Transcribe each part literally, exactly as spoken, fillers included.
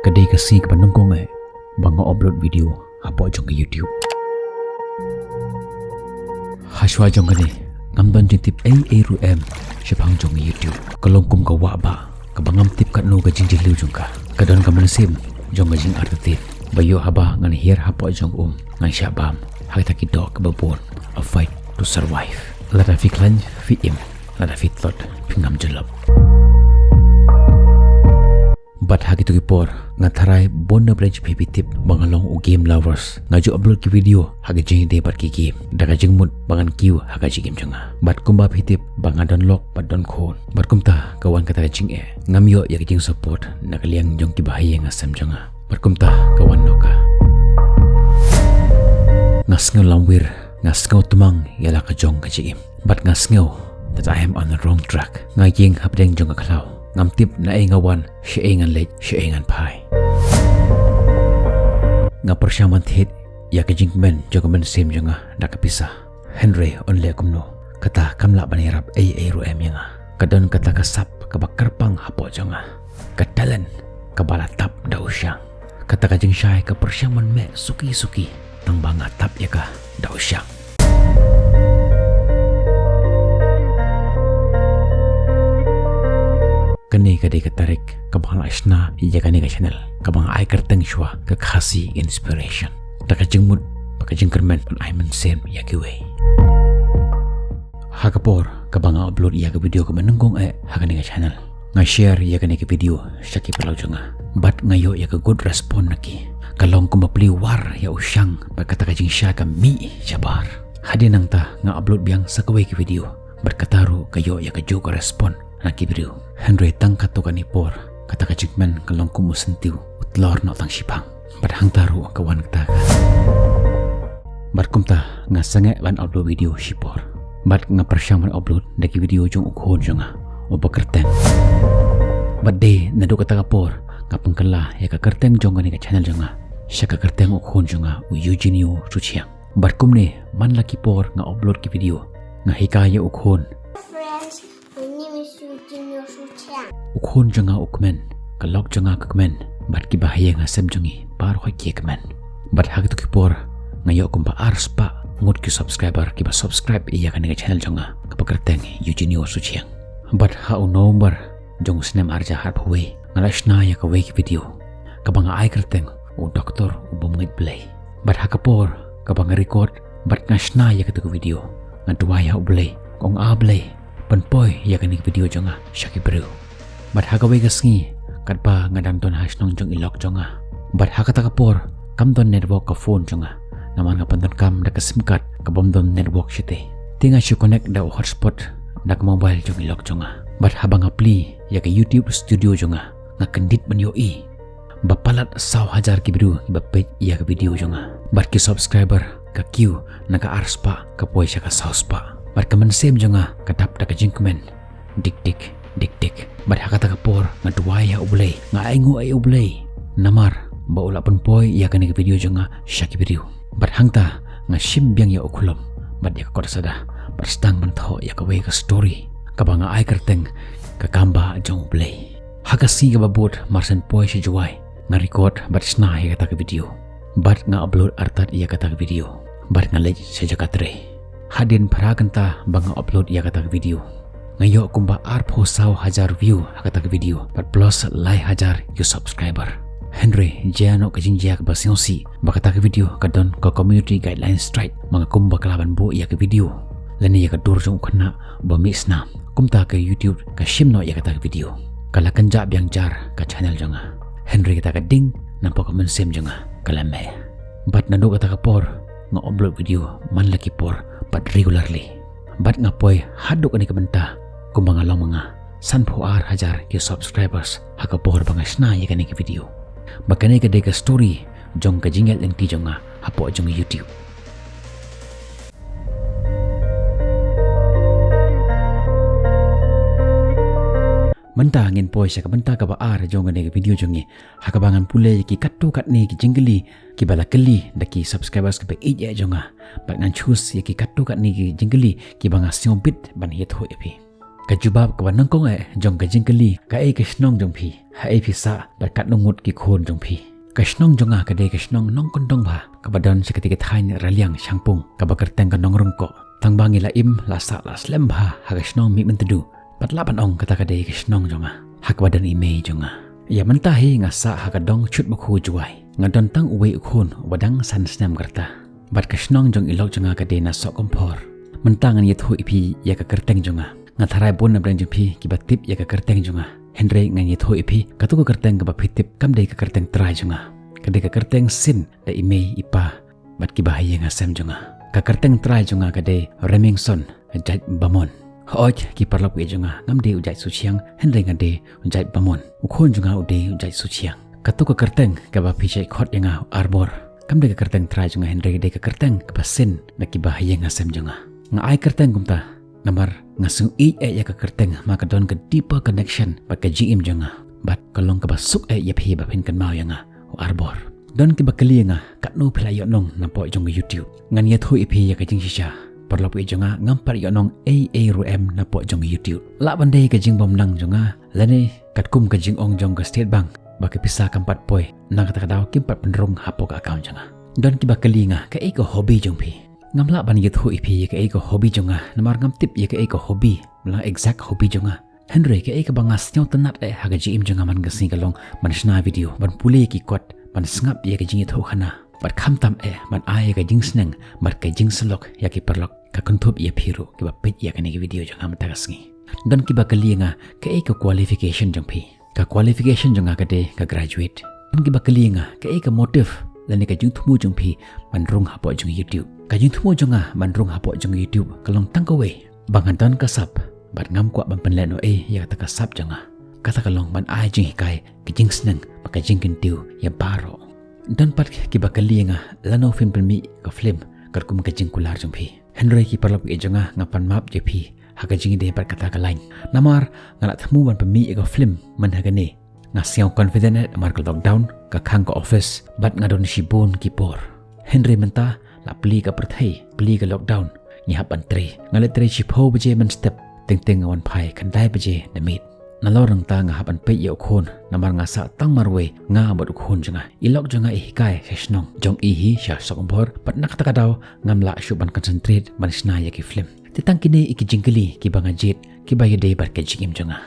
Ka dei ka sngi kaba nyngkong eh ba nga upload video hapoh jong ka YouTube. Hashwa jong kane, ngam don jingtip ei ei ruh em shaphang jong ka YouTube. Ka long kum ka wah bah kaba ngam tip katno ka jingjylliew jong ka. Ka don ka mynsiem jong ka jingartatien ba ïoh haba ngan hiar hapoh jong um, ngan shah bam ha kita ki doh kiba bun. A fight to survive. Lada phi khlaiñ phi im, lada phi tlot phi ngam jyllop. Bad ha kito ki por nga tharai bun na pdeng jong phi phi tip ba nga long u game lovers. Nga ju upload ki video ha ka jingïadei bad ki game, da ka jingmut ba ngan kiew ha ka jingim jong nga. Bad kumba phi tip ba nga don lok bad don khun, bad kumta ka wan kata ka jingeh, ngam ïoh ïa ka jingsupport na ka liang jong ki bahaïing hasem jong nga. Bad kumta ka wan noh ka. Nga sngew lamwir, nga sngew tmang ïa la ka jong ka jingim. Bad nga sngew that I am on the wrong track. Nga ïeng hapdeng jong ka khlaw, ngam tip naei nga wan, shaei ngan leit, shaei ngan phai. Nga pyrshang ban thied ïa ka jingkmen jong ka mynsiem jong nga da ka pisa. Hynrei yn leh kumno, kata kam lah ban ïarap ei ei ruh em ïa nga. Ka don kata ka sap kaba kyrpang hapoh jong nga, ka talent kaba la tap da u shang. Kata ka jingshai ka pyrshang ban meh suki suki, tang ba nga tap ïa ka da u shang. Kane ka dei ka tarik kaba nga la shna ïa kane ka channel, kaba nga ai kyrteng shuwa ka Khasi Inspiration, da ka jingmut bad ka jingkyrmen ban ai mynsiem ïa kiwei. Ha ka por kaba nga upload ïa ka video kaba nyngkong eh ha kane ka channel, nga share ïa kane ka video sha ki paralok jong nga, bad nga ïoh ïa ka good response na ki. Ka long kumba plie war ïa u shang, bad kata ka jingshai ka mih shabar. Hadien nangta nga upload biang sa kawei ka video, bad kata ruh ka ïoh ïa kajuh ka response na ki briew. Hynrei tang katto katne por, kata ka jingkmen ka long kum u syntiew, u tlor noh tang shiphang. Bad hangta ruh ka wan kata ka. Bad kumta nga sangeh ban upload video shipor. Bad nga pyrshang ban upload da ki video jong u khun jong nga, uba kyrteng. Bad dei naduh kata ka por nga pynkylla ïa ka kyrteng jong kane ka channel jong nga sha ka kyrteng u khun jong nga, u Eugenio Suchiang. Bad kumne, man la ki por nga upload ki video, nga hikai ïa u khun. Friends, my name is Eugenio Suchiang. U khun jong nga u kmen, ka lok jong nga ka kmen, bad ki bahaïing hasem jong ngi baroh ki kmen. Bad ha kito ki por nga ïoh kumba ar spah ngut ki subscriber kiba subscribe ïa kane ka channel jong nga kaba kyrteng Eugenio Suchiang. Bad ha u November jong u snem ar hajar arphew wei, nga la shna ïa kawei ka video kaba nga ai kyrteng U Doktor U Bym Ngeit Blei. Bad ha ka por kaba nga record bad nga shna ïa kato ka video, nga duwai ha U Blei, kong, A Blei, pynpoi ïa kane ka video jong nga sha ki briew. Bad ha kawei ka sngi, katba nga dang don ha shnong jong i lok jong nga, bad ha kata ka por kam don network ka phone jong nga, namar nga pyndonkam da ka sim card kabym don network shatei. Te nga shu connect da u hotspot da ka mobile jong i lok jong nga. Bad haba nga plie ïa ka YouTube Studio jong nga, nga kyndit ban ïohi ba palat saw hajar ki briew kiba peit ïa ka video jong nga, bad ki subscriber ka kiew na ka ar spah ka poi sha ka saw spah. Bad ka mynsiem jong nga ka dap da ka jingkmen, dik dik, dik dik. Bad ha kata ka por nga duwai ha U Blei, nga ainguh ïa U Blei namar ba u la pynpoi ïa kane ka video jong nga sha ki briew. Bad hangta nga shim biang ïa u khlem bad ïa ka kot sada, bad sdang ban thoh ïa kawei ka story kaba nga ai kyrteng Ka Kambah Jong U Blei. Ha ka sngi kaba bud, mar shen poi sha Jowai, nga record bad shna ïa kata ka video. Bad nga upload artat ïa kata ka video, bad nga leit sha jaka trei. Hadien phra kynta ba nga upload ïa kata ka video, nga ïoh kumba arphew saw hajar view ha kata ka video, bad plus lai hajar ki subscriber. Hynrei jia noh ka jingjia kaba sngewsih, ba kata ka video ka don ka community guideline strike, ba nga kum bakla ban buh ïa ka video lane ïa ka dur jong u khynnah ba mih snam. Kumta ka YouTube ka shim noh ïa kata ka video. Ka la kynjah biang jar ka channel jong nga. Hynrei kata ka ding namar ka mynsiem jong nga ka la meh. Bad naduh kata ka por nga upload video man la ki por bad regularly. Bad nga poi haduh kane ka bynta kumba nga long ma nga sanphew ar hajar ki subscribers ha ka por ba nga shna ïa kane ka video. Bad kane ka dei ka story jong ka jingïaid lynti jong nga hapoh jong YouTube. Mynta ngin poi sha ka bynta kaba ar jong kane ka video jong ngi, ha kaba ngan pule ïa ki katto katne ki jingkylli kiba la kylli da ki subscribers kiba ïeit jong nga. Bad ngan choose ïa ki katto katne ki jingkylli kiba nga sngewbit ban ïathuh ïa phi. Ka jubab kaba nyngkong eh jong ka jingkylli, kaei ka shnong jong phi, haei phi sah bad katno ngut ki khun jong phi. Ka shnong jong nga ka dei ka shnong nongkyndong bha kaba don sha katei ka thaiñ Raliang Shangpung kaba kyrteng ka Nongryngkoh. Tang ba ngi la im la sah la slem bha ha ka shnong Mihmyntdu, bad lah ban ong kata ka dei ka shnong jong nga ha kaba don i mei jong nga. Ïa mynta hi nga sah ha ka dong Chutbakhu Jowai. Nga don tang uwei u khun uba dang san snem ka rta. Bad ka shnong jong i lok jong nga ka dei na Sohkymphor. Mynta ngan ïathuh ïa phi ïa ka kyrteng jong nga. Nga tharai bun na pdeng jong phi kiba tip ïa ka kyrteng jong nga. Hynrei ngan ïathuh ïa phi, kato ka kyrteng kaba phi tip kam dei ka kyrteng trai jong nga. Ka dei ka kyrteng sin da i mei i pa bad kiba ha ïing ha sem jong nga. Ka kyrteng trai jong nga ka dei Remingson Jaitbamon. Hooid ki paralok baieit jong nga, ngam dei u jait Sohiang, hynrei nga dei u Jaitbamon. U khun jong nga u dei u jait Sohiang. Kato ka kyrteng kaba phi shait khot ïa nga u Arbor, kam dei ka kyrteng trai jong nga, hynrei ka dei ka kyrteng kaba sin da kiba ha ïing ha sem jong nga. Nga ai kyrteng kumta namar nga sngewieit eh ïa ka kyrteng, namar ka don ka deeper connection bad ka jingim jong nga. Bad ka long kaba suk eh ïa phi ba phin kynmaw ïa nga u Arbor. Don kiba kylli ïa nga katno phi la ïohnong napoh jong ka YouTube. Ngan ïathuh ïa phi ïa ka jingshisha. Paralok baieit jong nga, ngam pat ïohnong ei ei ruh em napoh jong ka YouTube. Lah ban dei ka jingbymnang jong nga lane katkum ka jingong jong ka State Bank ba ka pisa kam pat poi, na kata ka daw kim pat pynrung hapoh ka account jong nga. Don kiba kylli nga kaei ka hobby jong phi. Ngam lah ban ïathuh ïa phi ïa kaei ka hobby jong nga namar ngam tip ïa kaei ka hobby, la exact hobby jong nga. Hynrei kaei kaba nga sngewtynnat eh ha ka jingim jong nga man ka sngi ka long ban shna video, ban pule ïa ki kot, ban sngap ïa ka jingïathuhkhana, bad khamtam eh ban ai ïa ka jingsneng bad ka jingsyllok ïa ki paralok. Ka kynthup ïa phi ruh kiba peit ïa kane ka video jong nga mynta ka sngi. Don kiba kylli ïa nga kaei ka qualification jong phi. Ka qualification jong nga ka dei ka graduate. Don kiba kylli ïa nga kaei ka motive lane ka jingthmu jong phi ban rung hapoh jong YouTube. Ka jingthmu jong nga ban rung hapoh jong YouTube ka long tang kawei, ba nga don ka sap bad ngam kwah ban pynlehnohei ïa kata ka sap jong nga. Kata ka long ban ai jinghikai, ka jingsneng bad ka jingkyntiew ïa baroh. Don pat kiba kylli ïa nga lano phin pynmih ka film katkum ka jingkular jong phi. Hynrei ki paralok baieit jong nga, nga pan map ïa phi ha ka jingïadei bad kata ka lain. Namar nga la thmu ban pynmih ïa ka film man ha kane. Nga sngew confident eh namar ka lockdown ka khang ka office bad nga don shibun ki por. Hynrei mynta la plie ka pyrthei, plie ka lockdown, ngi hap ban trei. Nga leit trei shiphew baje mynstep, teng teng nga wan phai khyndai baje na miet. Nalor nangta nga hap ban peit ïa u khun namar nga sah tang marwei, nga bad u khun jong nga. I lok jong nga i hikai sha shnong, jong i hi sha Sohkymphor, bad na kata ka daw ngam lah shuh ban concentrate ban shna ïa ki film. Te tang kine ïa ki jingkylli kiba nga jied kiba ïadei bad ka jingim jong nga.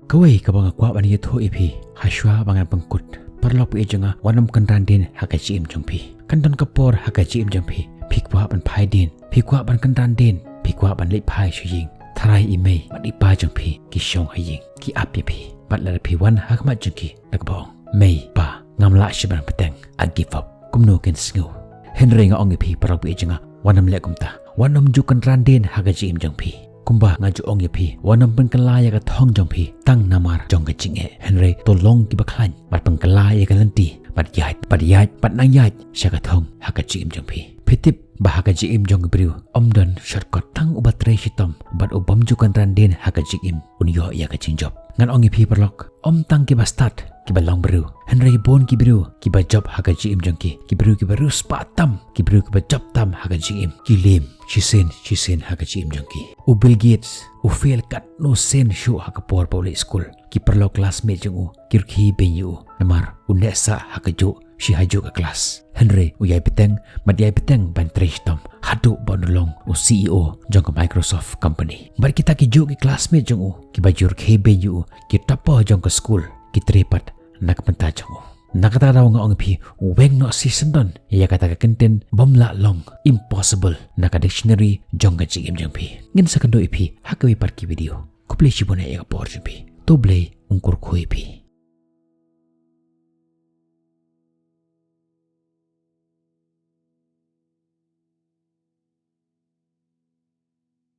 Kawei kaba nga kwah ban ïathuh ïa phi hashwa ba ngan pynkut. Paralok baieit jong nga, wat nym kynran dien ha ka jingim jong phi. Kan don ka por ha ka jingim jong phi phi kwah ban phai dien, phi kwah ban kynran dien, phi kwah ban leit phai sha ïing. Tharai i mei bad i pa jong phi ki shong ha ïing, ki ap ïa phi. Bad lada phi wan ha khmat jong ki da kaba ong, "Mei, pa, ngam lah shuh ban bteng, I give up," kumno kin sngew? Hynrei nga ong ïa phi paralok baieit jong nga, wat nym leh kumta. Wat nym ju kynran dien ha ka jingim jong phi. Kumba nga ju ong ïa phi, wat nym pynkylla ïa ka thong jong phi tang namar jong ka jingeh. Hynrei to long kiba khlaiñ bad pynkylla ïa ka lynti, bad ïaid, bad ïaid, bad nang ïaid sha ka thong ha ka jingim jong phi. Phi tip ba ha ka jingim jong u briew ym don shortcut. Tang uba trei shitom bad u bym ju kynran dien ha ka jingim un ïoh ïa ka jingjop. Ngan ong ïa phi paralok, ym tang kiba stad kiba long briew, hynrei bun ki briew kiba jop ha ka jingim jong ki, ki briew kiba riewspah tam, ki briew kiba jop tam ha ka jingim, ki liem shisien shisien ha ka jingim jong ki. U Bill Gates u fail katno sien shuh ha ka por ba u leit skul. Ki paralok classmate jong u ki rkhie beiñ ïa u namar u neh sah ha kajuh shi hajuh ka class. Hynrei u ïai bteng bad ïai bteng ban trei shitom haduh ba u long u C E O jong ka Microsoft company. Bad kita kijuh ki classmate jong u kiba ju rkhie beiñ ïa u, ki topper jong ka skul, ki trei pat na ka bynta jong u. Na kata ka daw nga ong ïa phi, weng noh shisyndon ïa kata ka kyntien bym lah long, impossible, na ka dictionary jong ka jingim jong phi. Ngin sa kynduh ïa phi ha kawei pat ki video. Khublei shibun ïa ka por jong phi. To Blei un kyrkhu ïa phi.